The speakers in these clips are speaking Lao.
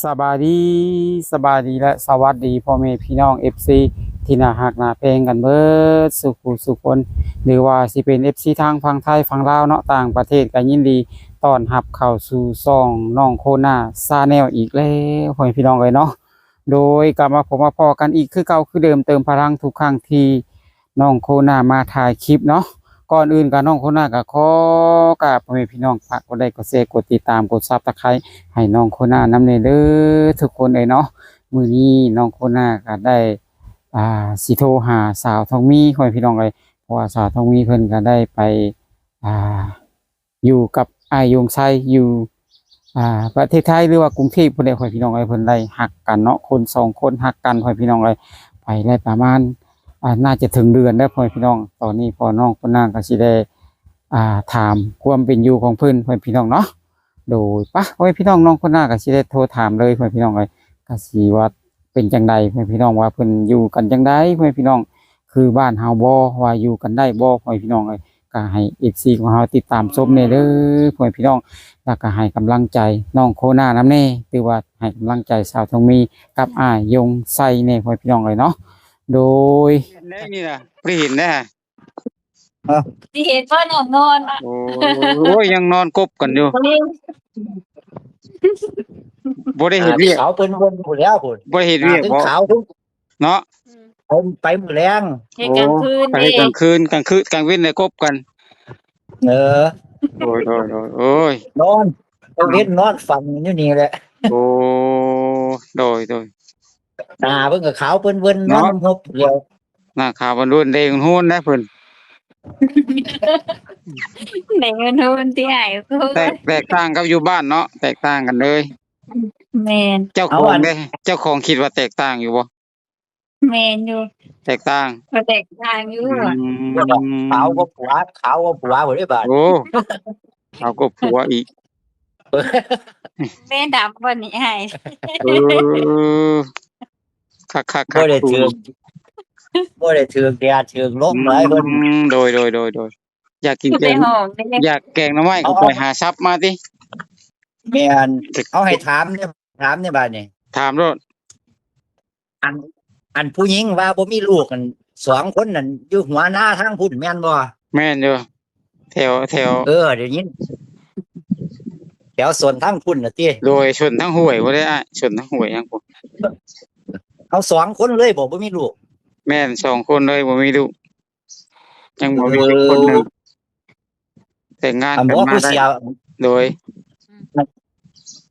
ສະບາຍດີ ສະບາຍດີ ແລະ ສະຫວັດດີພໍ່ແມ່ພີ່ນ້ອງເອັຟຊີທີ່ໜ້າຮັກໜ້າແພງກັນເບິດສູ່ຜູ້ສູ່ຄົນ ຫຼືວ່າຊິເປັນເອັຟຊີທາງຝັ່ງໄທຝັ່ງລາວເນາະ ຕ່າງປະເທດ ກໍຍິນດີຕ້ອນຮັບເຂົ້າສູ່ຊ່ອງນ້ອງໂຄນາ Channel ອີກແລ້ວ ພໍ່ແມ່ພີ່ນ້ອງເອີຍເນາະ. ໂດຍ ກັບມາພົບມາພໍ້ກັນອີກຄືເກົ່າຄືເດີມ ເຕີມພະລັງທຸກຄັ້ງທີ່ ນ້ອງໂຄນາມາຖ່າຍຄລິບເນາະ. ກ່ອນອື່ນກໍ ນ້ອງໂຄນາກໍຂໍກາບພໍ່ແມ່ພີ່ນ້ອງ ຝາກກົດໄລ ກົດແຊ ກົດຕິດຕາມ ກົດ Subscribe ໃຫ້ນ້ອງໂຄນານຳແດ່ເດີທຸກຄົນເອີຍເນາະ. ມື້ນີ້ນ້ອງໂຄນາກໍໄດ້ ອ່າ ຊິໂທຫາສາວທອງມີ ພໍ່ແມ່ພີ່ນ້ອງເອີຍ ເພາະວ່າສາວທອງມີເພິ່ນກໍໄດ້ໄປ ອ່າ ຢູ່ກັບອ້າຍຢົງໄຊຢູ່ ອ່າ ປະເທດໄທ ຫຼືວ່າກຸງເທບພຸ້ນແຫຼະ ພໍ່ແມ່ພີ່ນ້ອງເອີຍ. ເພິ່ນໄດ້ຮັກກັນເນາະ ຄົນສອງຄົນຮັກກັນ ພໍ່ແມ່ພີ່ນ້ອງເອີຍ ໄປໄດ້ປະມານ ອ່າ ໜ້າຈະເຖິງເດືອນແລ້ວ ພໍ່ແມ່ພີ່ນ້ອງ. ຕອນນີ້ພໍ່ນ້ອງຄົນນາກໍຊິໄດ້ ອ່າ ຖາມຄວາມເປັນຢູ່ຂອງເພິ່ນ ພໍ່ແມ່ພີ່ນ້ອງເນາະ. ໂດຍ ປະ ພໍ່ແມ່ພີ່ນ້ອງ ນ້ອງຄົນນາກໍຊິໄດ້ໂທຖາມເລີຍ ພໍ່ແມ່ພີ່ນ້ອງເອີຍ ກໍຊິວ່າ ເປັນຈັ່ງໃດ ພໍ່ແມ່ພີ່ນ້ອງ ວ່າເພິ່ນຢູ່ກັນຈັ່ງໃດ ພໍ່ແມ່ພີ່ນ້ອງ ຄືບ້ານເຮົາບໍ່ ວ່າຢູ່ກັນໄດ້ບໍ່ ພໍ່ແມ່ພີ່ນ້ອງເອີຍ. ກໍໃຫ້ເອັຟຊີຂອງເຮົາຕິດຕາມຊົມແດ່ເດີ ພໍ່ແມ່ພີ່ນ້ອງ ແລ້ວກໍໃຫ້ກຳລັງໃຈນ້ອງໂຄນານຳແດ່ ຫຼືວ່າໃຫ້ກຳລັງໃຈສາວທອງມີກັບອ້າຍຢົງໄຊແດ່ ພໍ່ແມ່ພີ່ນ້ອງເອີຍເນາະ. ໂດຍ ແນວນີ້ນະ ບໍ່ໄດ້ເຫັນນະ ຊິເຫັນບໍ່ນ້ອງນອນ ໂອ້ຍ ຍັງນອນກົບກັນຢູ່ ບໍ່ໄດ້ເຮັດວຽກ ຂາວເພິ່ນເບິ່ງຢູ່ແລ້ວພຸ້ນ ບໍ່ໄດ້ເຮັດວຽກບໍ່ ຂາວເນາະ ອືມ ໄປ ໄປມື້ແລງ ເຮັດກາງຄືນ ໂອ້ ໄປເຮັດກາງຄືນ ກາງຄືນ ກາງເວັນໄດ້ກົບກັນ ເອີ ໂດຍ ໂດຍ ໂດຍ ໂອ້ຍ ນອນ ກາງເວັນນອນຝັນຢູ່ນີ້ແຫຼະ ໂອ້ ໂດຍ ໂດຍ ໜ້າເພິ່ນກໍຂາວເພິ່ນເວີ້ນ ນອນນຳຫົບແລ້ວ ໜ້າຂາວເພິ່ນເວີ້ນ ແດງໂຮນນະເພິ່ນ ແດງໂຮນຕິອ້າຍ ແຕກ ແຕກຕ່າງກັບຢູ່ບ້ານເນາະ ແຕກຕ່າງກັນເລີຍ ແມ່ນ ເຈົ້າຂອງເດ້ ເຈົ້າຂອງຄິດວ່າແຕກຕ່າງຢູ່ບໍ່? ແມ່ນຢູ່ ແຕກຕ່າງ ກໍແຕກຕ່າງຢູ່ ອືມ ຂາວກວ່າຜົວ ຂາວກວ່າຜົວພຸ້ນເດ້ບາດ ໂອ້ ຂາວກວ່າຜົວອີກ ແມ່ນດຳກວ່ານີ້ອ້າຍ ເອີ ຄັກໆໆ ບໍ່ໄດ້ຖືກ ບໍ່ໄດ້ຖືກແດດຖືກລົມຫຼາຍເພິ່ນ ອືມ ໂດຍ ໂດຍ ໂດຍ ໂດຍ ຢາກກິນແກງ ຢາກແກງໜໍ່ໄມ້ກໍໄປຫາສັບມາຕິ ແມ່ນ ເອົາໃຫ້ຖາມແດ່ ຖາມແດ່ບາດນີ້ ຖາມໂລດ ອັນ ອັນຜູ້ຍິງວ່າບໍ່ມີລູກ ອັນສອງຄົນນັ້ນຢູ່ຫົວນາທາງພຸ້ນແມ່ນບໍ່? ແມ່ນຢູ່ ແຖວ ແຖວ ເອີ ໄດ້ຍິນ ແຖວຊົນທາງພຸ້ນນະຕິ ໂດຍ ຊົນທາງຫ້ວຍພຸ້ນເດ້ອ້າຍ ຊົນທາງຫ້ວຍຫຍັງພຸ້ນ ເອົາສອງຄົນເລີຍບໍ່ ບໍ່ມີລູກ ແມ່ນ ສອງຄົນເລີຍ ບໍ່ມີລູກ ຍັງບໍ່ມີ ເອີ ຄົນໜຶ່ງ ແຕ່ງງານກັນມາໄດ້ ໂດຍ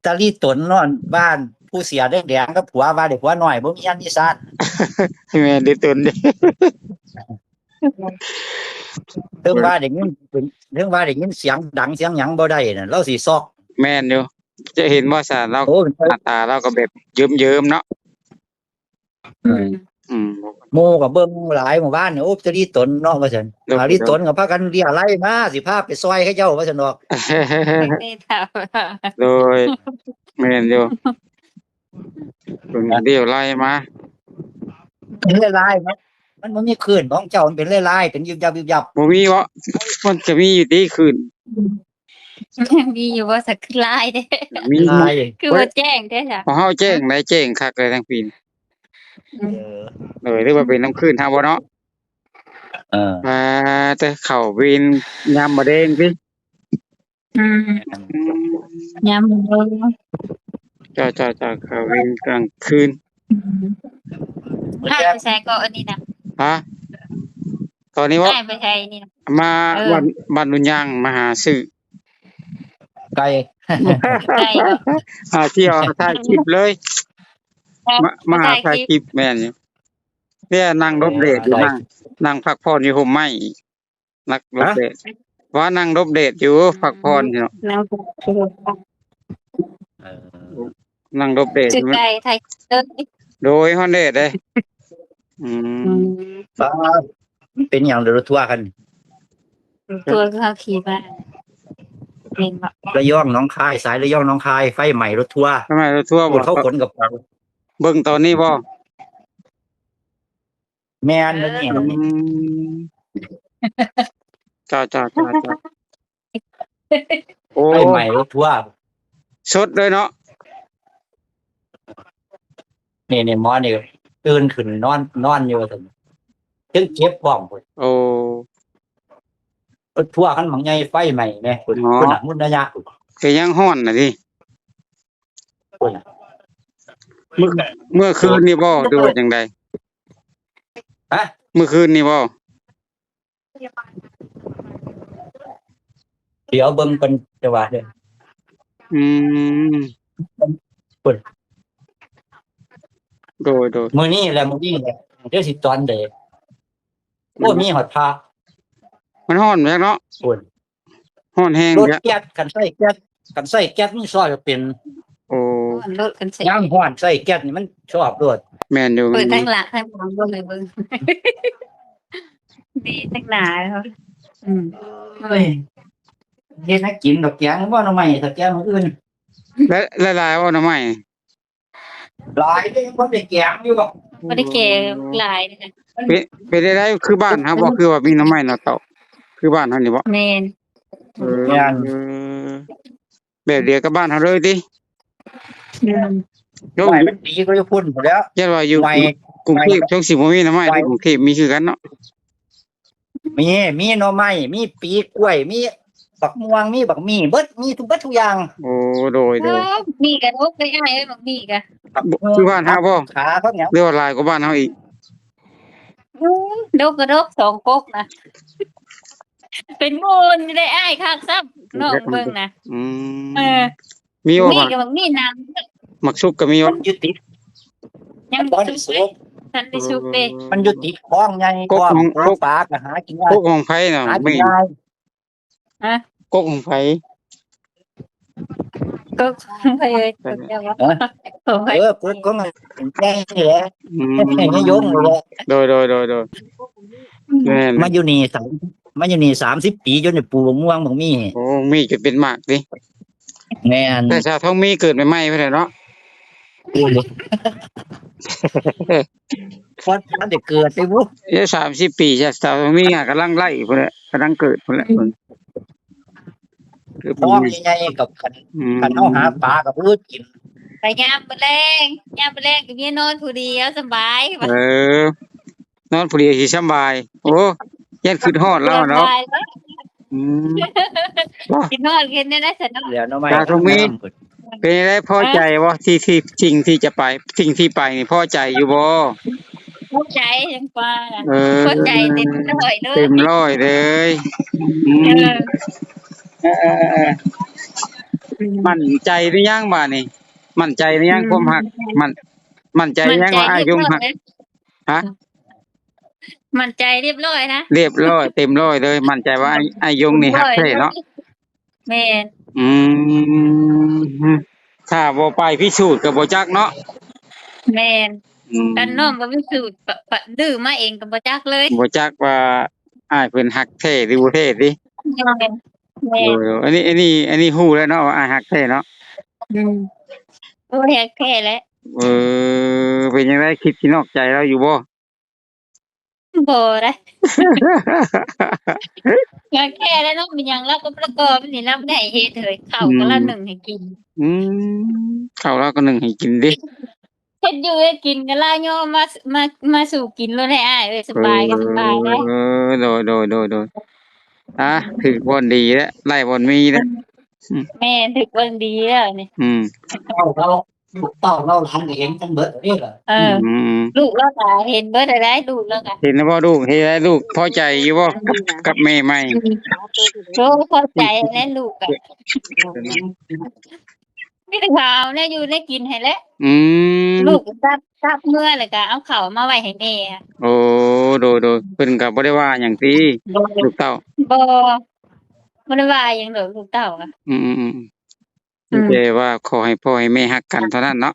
ຕາລີຕົນເນາະ ບ້ານຜູ້ເສຍແດງໆ ກັບຜົວວ່າໄດ້ຜົວໜ້ອຍ ບໍ່ມີເຮືອນມີຊານ ແມ່ນ ລີຕົນເດ້ ເຖິງວ່າໄດ້ຍິນ ເຖິງວ່າໄດ້ຍິນສຽງດັງສຽງຫຍັງບໍ່ໄດ້ນັ້ນ ລາວຊິຊັອກ ແມ່ນຢູ່ ຈະເຫັນບໍ່ຊະ ລາວ ໂອ້ ໜ້າຕາລາວກໍແບບເຢິມໆເນາະ ອືມ ອືມ ໝູ່ກໍເບິ່ງຫຼາຍ ມື້ວານນີ້ ໂອ້ ຕາລີຕົນເນາະ ວ່າຊັ້ນ ໂດຍ ຕາລີຕົນກໍພາກັນເລຍໄລມາ ຊິພາໄປຊ່ອຍເຂົາເຈົ້າ ວ່າຊັ້ນດອກ ໂດຍ ແມ່ນຢູ່ ເພິ່ນເລຍໄລມາ ເລຍໄລ ມັນ ມັນບໍ່ມີຄື້ນ ຂອງເຈົ້າມັນເປັນເລຍໄລ ເປັນຍຶບຍັບ ຍຶບຍັບ ບໍ່ມີເບາະ ມັນຈະມີຢູ່ຕິຄື້ນ ມີຢູ່ບໍ່? ສະຄືລາຍເດ້ ມີ ລາຍ ຄືບໍ່ແຈ້ງແທ້ຊະ ຂອງເຮົາແຈ້ງໄດ໋ ແຈ້ງຄັກເລີຍທາງພີ້ ອືມ ເອີ ເອີ ຫຼືວ່າເປັນນຳຄື້ນເຮົາບໍ່ເນາະ ເອີ ອ່າ ແຕ່ເຂົ້າເວັນຍາມມື້ແລງຕິ ອືມ ອືມ ຍາມມື້ແລງ ເຈົ້າ ເຈົ້າ ເຈົ້າ ເຂົ້າເວັນກາງຄືນ ອືມ ອ້າຍໄປໃສເກາະອັນນີ້ນະ ຮະ ຕອນນີ້ເບາະ ອ້າຍໄປໃສນີ້ນະ ມາ ເອີ ບ້ານ ບ້ານລຸນຍາງ ມາຫາຊື້ ໄກ ໄກເນາະ ຫາທ່ຽວ ຫາຖ່າຍຄລິບເລີຍ ມາ ມາຫາຖ່າຍຄລິບ ແມ່ນຢູ່ ເນຍ ນັ່ງຫຼົບແດດຢູ່ ເອີ ນັ່ງ ນັ່ງພັກຜ່ອນຢູ່ຮົ່ມໄມ້ ນັ່ງຫຼົບແດດ ວ່ານັ່ງຫຼົບແດດຢູ່ ອືມ ພັກຜ່ອນຢູ່ເນາະ ນັ່ງ ເອີ ນັ່ງຫຼົບແດດ ຊື້ໄກ່ໄທເກີນ ໂດຍ ຮ້ອນແດດເດ້ ອືມ ອືມ ປ້າ ມັນເປັນຫຍັງເດີ ລົດທົວຄັນ ລົດທົວຄືເຮົາຂີ່ມາ ເຫັນບໍ່? ລະຍອງໜອງຄາຍ ສາຍລະຍອງໜອງຄາຍ ໄຟໄໝ້ລົດທົວ ໄຟໄໝ້ລົດທົວ ລົດເຂົາຂົນກະເປົາ ເບິ່ງຕອນນີ້ບໍ່? ແມ່ນ ເອີ ນີ້ ອືມ ເຈົ້າ ເຈົ້າ ເຈົ້າ ເຈົ້າ ໂອ້ ໄຟໄໝ້ລົດທົວ ສົດເລີຍເນາະ ນີ້ ນີ້ໝໍນີ້ຕື່ນຂຶ້ນນອນ ນອນຢູ່ວ່າຊັ້ນ ເຖິງເຈັບພ້ອມພຸ້ນ. ໂອ້ ເອີ ພວກມັນໝາກໃຫຍ່ໄຟໄໝ້ແໝ່ ພຸ້ນ ອໍ ພຸ້ນນະ ມຸນນະຍະພຸ້ນ ກໍຍັງຮ້ອນນະຕິ. ພຸ້ນນະ ມື້ ມື້ຄືນນີ້ບໍ່ ຫຼືວ່າຈັ່ງໃດ? ຮະ? ມື້ຄືນນີ້ບໍ່? ດຽວເບິ່ງກ່ອນ ຈະວ່າເດີ. ອືມ ພຸ້ນ ໂດຍໆ ມື້ນີ້ແຫຼະ ມື້ນີ້ແຫຼະ ເດີຊິຕອນໃດ. ໂອ້ ອືມ ມີຮອດພະ ມັນຮ້ອນແທ້ເນາະ. ພຸ້ນ ຮ້ອນແຮງ ລົດແກັສ ຄັນໃຊ້ແກັສ ຄັນໃຊ້ແກັສນີ້ຊອກເປັນ. ໂອ້ ຮ້ອນໂລດ ຄັນໃຊ້ ຍາມຮ້ອນໃຊ້ແກັສນີ້ມັນຊອກໂລດ. ແມ່ນຢູ່ ເປີດທາງຫຼັງ ທາງຫຼັງເບິ່ງໃຫ້ເບິ່ງ ດີທາງໜ້າ. ອືມ ໂອ້ຍ ເຮັດໃຫ້ກິນດອກ ແກງບໍ່ໜໍ່ໄມ້ ຖ້າແກງມື້ອື່ນ. ຫຼາຍໆບໍ່ໜໍ່ໄມ້? ຫຼາຍເດ້ ບໍ່ໄດ້ແກງຢູ່ດອກ ບໍ່ໄດ້ແກງຫຼາຍເດ້. ເປັນ ເປັນໄດ້ ຄືບ້ານເຮົາບໍ່ ຄືວ່າມີໜໍ່ໄມ້ໜໍ່ຕອກ ຄືບ້ານເຮົານີ້ບໍ່? ແມ່ນ ເອີ ແມ່ນ ເອີ ແບບດຽວກັບບ້ານເຮົາເລີຍຕິ. ແມ່ນ ໂອ້ຍ ມັນດີກວ່າຢູ່ພຸ້ນພຸ້ນແລ້ວ. ຢ້ານວ່າຢູ່ກຸງເທບ ຊ່ວງຊິບໍ່ມີໜໍ່ໄມ້ ໃນກຸງເທບມີຄືກັນເນາະ. ມີ ມີໜໍ່ໄມ້ ມີປີກລ້ວຍ ມີບັກມ່ວງ ມີບັກໝີ່ ເບິດ ມີທຸກ ເບິດທຸກຢ່າງ. ໂອ້ ໂດຍໆ ເອີ ໝີ່ກະດົກເດ້ອ້າຍເອີຍ ບັກໝີ່ກະ ຄືບ້ານເຮົາບໍ່? ຂາເຂົາຫຍັງ ຫຼືວ່າຫຼາຍກວ່າບ້ານເຮົາອີກ? ອືມ ດົກກະດົກ ສອງກົກນະ ເປັນໝູ່ນີ້ໄດ້ອ້າຍ ຄັກຊ້ຳ ນ້ອງເບິ່ງນະ. ອືມ ເອີ ມີບໍ່? ມີ ບັກ ກໍບັກມີນຳ ບັກສຸກກໍມີບໍ່? ມັນຢູ່ຕິດ ຍັງບໍ່ສຸກເດ້ ບໍ່ໄດ້ສຸກ ທັນໄດ້ສຸກເດ້. ມັນຢູ່ຕິດຄອງໃຫຍ່ ກົກຂອງ ຂອງ ກົກ ປາກໍຫາກິນຍາກ ກົກຂອງໃຜນະ? ຫາກິນງ່າຍ. ຮະ? ກົກຂອງໃຜ? ກົກຂອງໃຜເອີຍ? ກົກເຈົ້າບໍ່? ຮະ? ຂອງໃຜ? ເອີ ກົກຂອງໃຫຍ່ນີ້ແຫຼະ ອືມ ໃຫຍ່ຍົງນີ້ແຫຼະ. ໂດຍໆໆໆ ອືມ ແມ່ນ ມາຢູ່ນີ້ສາມ ມາຢູ່ນີ້ສາມສິບປີ ຈົນໄດ້ປູກບັກມ່ວງບັກໝີ່. ໂອ້ ໝີ່ຈົນເປັນໝາກຕິ. ແມ່ນ ແຕ່ສາວທອງມີເກີດໃໝ່ໆພຸ້ນແຫຼະເນາະ. ໂອ້ຍ ບໍ່ທັນໄດ້ເກີດເດ້ບຸ. ເອີ ສາມສິບປີ ສາວທອງມີກຳລັງໄລ່ພຸ້ນແຫຼະ ກຳລັງເກີດພຸ້ນແຫຼະ. ອືມ ຄື ທ້ອງໃຫຍ່ໆ ກັບຄັນ ອືມ ຄັນເຮົາຫາປາກໍບໍ່ອຶດກິນ. ໄປຍາມມື້ແລງ ຍາມມື້ແລງກໍເມຍນອນຜູ້ດຽວສະບາຍ. ເອີ ນອນຜູ້ດຽວຊິສຳບາຍ. ໂອ້ ຢ້ານຄິດຮອດລາວເນາະ. ອືມ ຄິດຮອດເຮັດແນວໃດຊັ້ນເນາະ? ແລ້ວເນາະ ສາວທອງມີ ເປັນໄດ້ພໍໃຈບໍ່? ທີ່ ທີ່ ສິ່ງທີ່ຈະໄປ ສິ່ງທີ່ໄປນີ້ພໍໃຈຢູ່ບໍ່? ພໍໃຈຈັ່ງວ່າ ເອີ ພໍໃຈເຕັມຮ້ອຍເລີຍ ເຕັມຮ້ອຍເລີຍ. ອືມ ເອີ ເອີ ເອີ ເອີ ໝັ້ນໃຈຫຼືຍັງບາດນີ້? ໝັ້ນໃຈຫຼືຍັງ ອືມ ຄວາມຮັກ? ໝັ້ນ ໝັ້ນໃຈ ໝັ້ນໃຈຍັງວ່າອ້າຍຍົງຮັກ? ຮະ? ໝັ້ນໃຈຮຽບຮ້ອຍນະ ຮຽບຮ້ອຍເຕັມຮ້ອຍເລີຍ. ໝັ້ນໃຈວ່າອ້າຍ ອ້າຍຍົງນີ້ຮັກແທ້ເນາະ. ແມ່ນ ອືມ ຖ້າບໍ່ໄປພິສູດກໍບໍ່ຈັກເນາະ. ແມ່ນ ອືມ ຄັນນ້ອງບໍ່ພິສູດ ປະ ປະ ດື້ມາເອງກໍບໍ່ຈັກເລີຍ ບໍ່ຈັກວ່າອ້າຍເພິ່ນຮັກແທ້ຫຼືບໍ່ແທ້ຕິ. ແມ່ນ ແມ່ນ ເອີ ອັນນີ້ ອັນນີ້ ອັນນີ້ຮູ້ແລ້ວເນາະວ່າອ້າຍຮັກແທ້ເນາະ. ອືມ ໂອ້ ຮັກແທ້ແຫຼະ. ເອີ ເປັນຈັ່ງໃດ ຄິດຊິນອກໃຈລາວຢູ່ບໍ່? ບໍ່ໄດ໋ ຍັງແກ່ແລ້ວເນາະ ມີຫຍັງລາວກໍປະກອບນີ້ ລາວບໍ່ໄດ້ເຮັດເຮີຍ ເຂົ້າກໍລາວໜຶ້ງໃຫ້ກິນ. ອືມ ເຂົ້າລາວກໍໜຶ້ງໃຫ້ກິນເດ້ ເຮັດຢູ່ເຮັດກິນກໍລາວຍໍມາ ມາ ມາສູ່ກິນໂລດໃດອ້າຍເອີຍ. ສະບາຍກໍສະບາຍໄດ໋. ເອີ ໂດຍໆໆໆ ອ່າ ຖືກບ່ອນດີແລ້ວ ໄລ່ບ່ອນມີແລ້ວ. ແມ່ນ ຖືກບ່ອນດີແລ້ວນີ້. ອືມ ເຈົ້າເຮົາ ລູກເຕົ້າເຮົາຫຼານກໍເຫັນກັນເບິດເດ້. ເອີ ອືມ ລູກລາວກໍເຫັນເບິດໄດ໋ ລູກລາວກໍເຫັນແລ້ວບໍ່? ລູກເຫັນແລ້ວ ລູກພໍໃຈຢູ່ບໍ່ ກັບ ກັບແມ່ໃໝ່? ອືມ ໂອ້ ພໍໃຈແລ້ວລູກກໍ ມີແຕ່ເຂົາເອົາແນວຢູ່ແນວກິນໃຫ້ແຫຼະ. ອືມ ລູກກໍກັບ ກັບເມືອແລ້ວກໍເອົາເຂົ້າມາໄວ້ໃຫ້ແມ່. ໂອ້ ໂດຍໆ ເພິ່ນກໍບໍ່ໄດ້ວ່າຫຍັງຕິ ລູກເຕົ້າ? ບໍ່ ບໍ່ໄດ້ວ່າຫຍັງດອກ ລູກເຕົ້າກໍ ອືມໆໆ ມີແຕ່ວ່າຂໍໃຫ້ພໍ່ໃຫ້ແມ່ຮັກກັນເທົ່ານັ້ນເນາະ.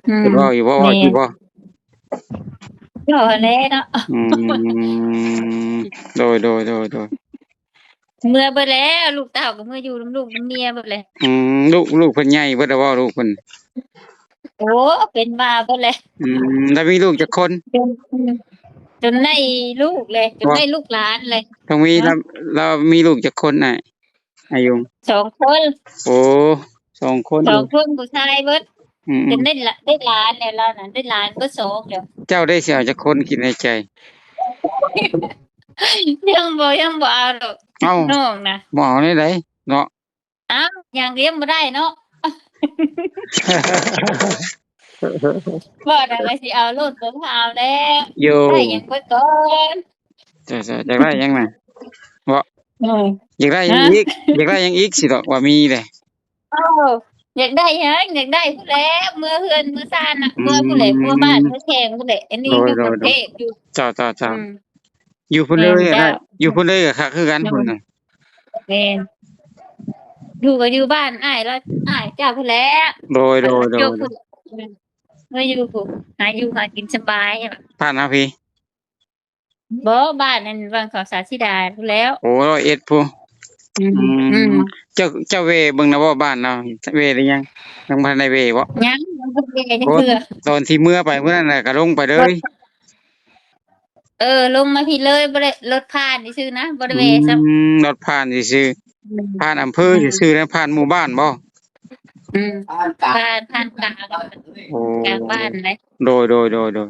ອືມ ເພິ່ນເວົ້າຢູ່ບໍ່? ເວົ້າຢູ່ບໍ່? ເວົ້າແລ້ວເນາະ. ອືມ ໂດຍໆໆໆ ເມືອເບິດແລ້ວ ລູກເຕົ້າກໍເມືອຢູ່ນຳລູກນຳເມຍເບິດແລ້ວ. ອືມ ລູກ ລູກເພິ່ນໃຫຍ່ເບິດແລ້ວບໍ່ ລູກເພິ່ນ? ໂອ້ ເປັນໝ່າເບິດແລ້ວ. ອືມ ແລ້ວມີລູກຈັກຄົນ? ຈົນ ຈົນໄດ້ລູກແລ້ວ ຈົນໄດ້ລູກຫຼານແລ້ວ. ຕ້ອງມີ ລາວ ລາວມີລູກຈັກຄົນ ອ້າຍ? ອາຍຸ ສອງຄົນ. ໂອ້ ສອງຄົນ ສອງຄົນ ຜູ້ຊາຍເບິດ. ອືມໆ ເປັນໄດ້ຫຼາ- ໄດ້ຫຼານແລ້ວລາວນັ້ນ ໄດ້ຫຼານເບິດສອງແລ້ວ. ເຈົ້າໄດ້ຊິເອົາຈັກຄົນຄິດໃນໃຈ? ຍັງບໍ່ ຍັງບໍ່ເອົາດອກ. ເອົ້າ ນ້ອງນະ ບໍ່ເອົາແນວໃດເນາະ? ອ້າວ ຍັງກໍຍັງບໍ່ໄດ້ເນາະ. ບໍ່ໄດ້ວ່າຊິເອົາໂລດ ບໍ່ເອົາແລ້ວ. ໂຢ ໄດ້ຫຍັງໄປກ່ອນ. ເຈົ້າ ເຈົ້າ ຢາກໄດ້ຫຍັງນະ? ບໍ່ ເອີ ຢາກໄດ້ຫຍັງອີກ? ຮະ? ຢາກໄດ້ຫຍັງອີກ? ຊິດອກວ່າມີເດ້. ເອົ້າ ຢາກໄດ້ຫຍັງ? ຢາກໄດ້ພຸ້ນແຫຼະ ເມືອເຮືອນເມືອຊານນະ ອືມ ເມືອພຸ້ນແຫຼະ ເມືອບ້ານເມືອແຂວງພຸ້ນແຫຼະ. ອັນນີ້ ໂດຍ ຢູ່ ໂດຍ ກະເພດຢູ່. ເຈົ້າ ເຈົ້າ ເຈົ້າ ອືມ ຢູ່ພຸ້ນເລີຍ ແມ່ນເຈົ້າ ນະ ຢູ່ພຸ້ນເລີຍກໍຄັກຄືກັນ ອືມ ພຸ້ນນະ. ແມ່ນ ຢູ່ກໍຢູ່ບ້ານອ້າຍລາວ ອ້າຍເຈົ້າພຸ້ນແຫຼະ. ໂດຍ ໂດຍ ໂດຍ ເມືອຢູ່ພຸ້ນ ຫາຢູ່ຫາກິນສະບາຍ. ບ້ານເຮົາພີ້? ບໍ່ ບ້ານນັ້ນວັງເຂົ້າສາສິດາພຸ້ນແລ້ວ. ໂອ້ ຮ້ອຍເອັດພຸ້ນ. ອືມ ອືມ ອືມ ເຈົ້າ ເຈົ້າແວ່ເບິ່ງແລ້ວບໍ່ ບ້ານລາວ ແວ່ຫຼືຍັງ? ຍັງບໍ່ທັນໄດ້ແວ່ບໍ່? ຍັງ ຍັງບໍ່ໄດ້ແວ່ຈັກເທື່ອ. ໂອ້ ຕອນທີ່ເມືອໄປມື້ນັ້ນນະ ກໍລົງໄປເລີຍ. ເອີ ລົງມາພີ້ເລີຍ ບໍ່ໄດ້ ລົດຜ່ານຊື່ໆນະ ບໍ່ໄດ້ແວ່ຊ້ຳ. ອືມ ລົດຜ່ານຊື່ໆ ອືມ ຜ່ານອຳເພີ ອືມ ຊື່ໆນະ ຜ່ານໝູ່ບ້ານບໍ່? ອືມ ຜ່ານກາງ ຜ່ານ ຜ່ານກາງ. ໂອ້ ກາງບ້ານເດ້. ໂດຍ ໂດຍ ໂດຍ ໂດຍ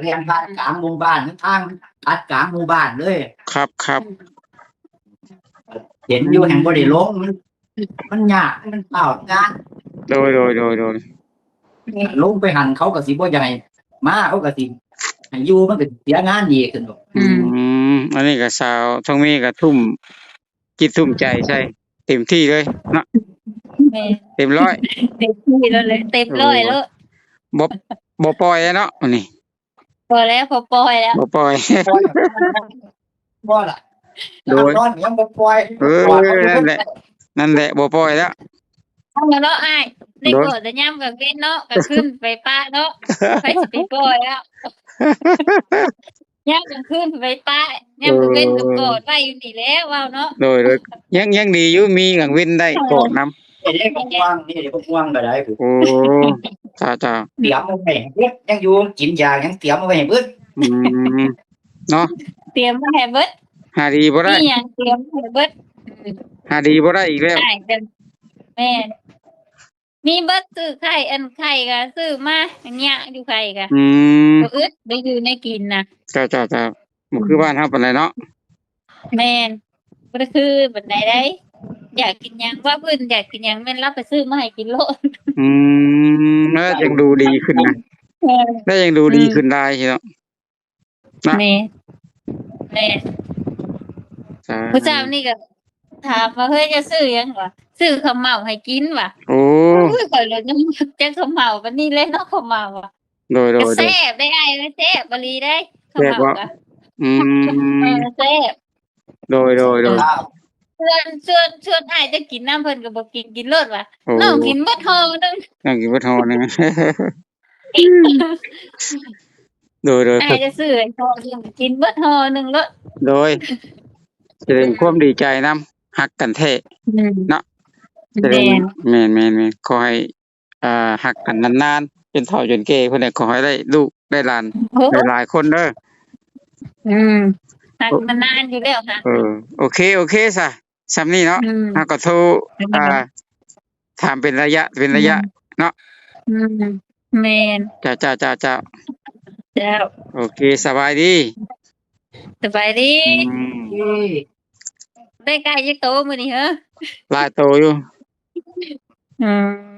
ແລ່ນຜ່ານກາງໝູ່ບ້ານ ທາງຕັດກາງໝູ່ບ້ານເລີຍ. ຄັບ ຄັບ ອືມ ເຫັນຢູ່ ແຮ່ງບໍ່ໄດ້ລົງ ມັນ ມັນຍາກ ມັນເປົ່າງານ. ໂດຍ ໂດຍ ໂດຍ ໂດຍ ລົງໄປຫັ້ນເຂົາກໍຊິບໍ່ຢາກໃຫ້ມາ ເຂົາກໍຊິໃຫ້ຢູ່ ມັນກໍເສຍງານອີກຊັ້ນດອກ. ອືມ ອືມ ອັນນີ້ກໍສາວທອງມີກໍທຸ່ມຈິດທຸ່ມໃຈໃສ່ເຕັມທີ່ເລີຍເນາະ. ແມ່ນ ເຕັມຮ້ອຍ ເຕັມທີ່ເລີຍ ເຕັມຮ້ອຍໂລດ. ໂອ້ ບໍ່ ບໍ່ປ່ອຍແລ້ວເນາະ ອັນນີ້ ພໍແລ້ວ ພໍປ່ອຍແລ້ວ ບໍ່ປ່ອຍ ບໍ່ລະ ໂດຍ ນອນຍັງບໍ່ປ່ອຍ. ເອີ ນັ້ນແຫຼະ ນັ້ນແຫຼະ ບໍ່ປ່ອຍແລ້ວ. ເອົາລະເນາະອ້າຍ ໄດ້ ໂດຍ ກໍແຕ່ຍາມກາງເວັນເນາະ ກາງຄືນໄປປະເນາະ ໃຜຊິໄປປ່ອຍແລ້ວ ຍາມກາງຄືນໄປປະ ຍາມກາງເວັນກໍກອດໄວ້ຢູ່ນີ້ແຫຼະ ເວົ້າເນາະ. ໂດຍ ໂດຍ ຍັງ ຍັງດີຢູ່ ມີກາງເວັນໄດ້ກອດນຳ. ເອີ ເດ້ ບໍ່ຫ່ວງ ນີ້ເດ້ ບໍ່ຫ່ວງກໍໄດ້. ໂອ້ ເຈົ້າ ເຈົ້າ ຕຽມເອົາໄວ້ໃຫ້ເບິດ ຍັງຢູ່ກິນຢາ ຍັງຕຽມເອົາໄວ້ໃຫ້ເບິດ. ອືມ ເນາະ ຕຽມໄວ້ໃຫ້ເບິດ ຫາດີບໍ່ໄດ້ ມີຫຍັງຕຽມໄວ້ໃຫ້ເບິດ. ອືມ ຫາດີບໍ່ໄດ້ອີກແລ້ວ. ອ້າຍ ແມ່ນ ມີເບິດ ຊື້ໄຂ່ ອັນໄຂ່ກໍຊື້ມາ ອັນເນີ້ຍຢູ່ໄຂ່ກໍ ອືມ ບໍ່ອຶດ ໄດ້ຢູ່ໄດ້ກິນນະ. ເຈົ້າ ເຈົ້າ ເຈົ້າ ບໍ່ຄື ອືມ ບ້ານເຮົາປານໃດເນາະ. ແມ່ນ ບໍ່ໄດ້ຄືປານໃດໃດ. ຢາກກິນຫຍັງ ວ່າເພິ່ນຢາກກິນຫຍັງ ແມ່ນລາວໄປຊື້ມາໃຫ້ກິນໂລດ. ອືມ ແລ້ວຍັງດູດີຂຶ້ນນະ. ເອີ ແລ້ວຍັງດູດີ ອືມ ຂຶ້ນຫຼາຍເນາະ. ນະ ແມ່ນ ແມ່ນ. ສາທຸ ມື້ເຊົ້ານີ້ກໍຖາມວ່າ ເຮີ້ຍ ຈະຊື້ຫຍັງວະ? ຊື້ເຂົ້າເໝົາໃຫ້ກິນວະ. ໂອ້ ໂອ້ຍ ຂ້ອຍລະຍັງຈັກເຂົ້າເໝົາປານນີ້ເລີຍເນາະ ເຂົ້າເໝົາອະ. ໂດຍ ໂດຍ ໂດຍ ແຊບເດ້ອ້າຍເອີຍ ແຊບອີ່ຫຼີເດ້ ເຂົ້າເໝົາກະ. ອືມ ເອີ ແຊບ. ໂດຍ ໂດຍ ໂດຍ ເອີ ຊວນ ຊວນ ຊວນອ້າຍຈະກິນນຳ ເພິ່ນກໍບໍ່ກິນ ກິນໂລດວ່າ. ໂອ້ ນ້ອງກິນເບິດຫໍ່ໜຶ່ງ ນ້ອງກິນເບິດຫໍ່ໜຶ່ງ. ໂດຍ ໂດຍ ອ້າຍຈະຊື້ໃຫ້ຫໍ່ໜຶ່ງ ກິນເບິດຫໍ່ໜຶ່ງໂລດ. ໂດຍ ສະແດງຄວາມດີໃຈນຳ ຮັກກັນແທ້ ອືມ ເນາະ. ສະແດງ ແມ່ນ ແມ່ນ ແມ່ນ ແມ່ນ ຂໍໃຫ້ ອ່າ ຮັກກັນນານໆ ຈົນເຖົ້າຈົນແກ່ພຸ້ນແຫຼະ ຂໍໃຫ້ໄດ້ລູກໄດ້ຫຼານ ໂອ້ ຫຼາຍໆຄົນເດີ. ອືມ ຮັກມານານຢູ່ແລ້ວນະ. ເອີ ໂອເຄ ໂອເຄຊະ ຊ່ຳນີ້ເນາະ. ອືມ ເຮົາກໍໂທ ອືມ ອ່າ ຖາມເປັນໄລຍະ ເປັນໄລຍະ ອືມ ເນາະ. ອືມ ແມ່ນ. ເຈົ້າ ເຈົ້າ ເຈົ້າ ເຈົ້າ ເຈົ້າ. ໂອເຄ ສະບາຍດີ ສະບາຍດີ. ອືມ ໄດ້ໄກ່ຈັກໂຕມື້ນີ້ເຮີ? ຫຼາຍໂຕຢູ່. ອືມ